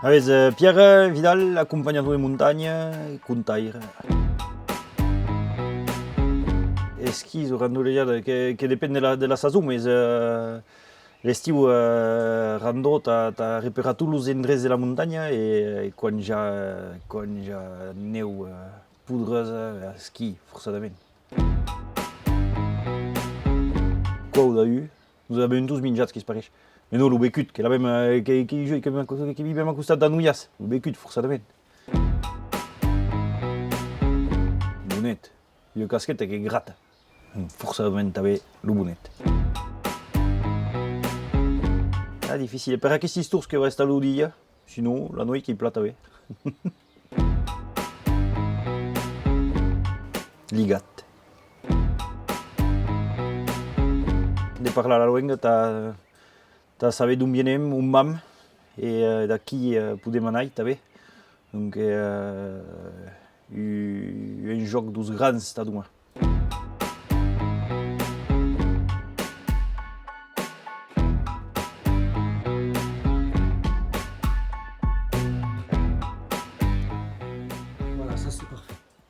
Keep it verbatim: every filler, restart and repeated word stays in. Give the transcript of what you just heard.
Avètz, eh, Pierre Vidal, acompanhador de montanha, contaire. Esquís o randolejada, que, que depend de la, de la sason, mes, eh, l'estiu, eh, rando tà, tà reperar tots los endrets de la montanha e, eh, quan i a, quan i a nèu, eh, podresa, eh, esquí, forçadament. Còuda, un. Nos avèm tots minjat, que's pareish. Mes non, lo becut, que l'avèm, eh, que, que, que, que, que vivèm a costat d'Anoiàs. Lo becut, forçadament. Bonet. Ua casqueta que grata. Forçadament tanben lo bonet. Ah, dificile. Per aquestes torns que va estar lo dia, sinon, la nueit qu'ei plan tanben. Ligat. De parlar la luenga, tà, tà saber d'on vienem, on vam, e, eh, d'aquí, eh, podem anar tanben. Donc, eh, un, un jòc deus grans tà doman.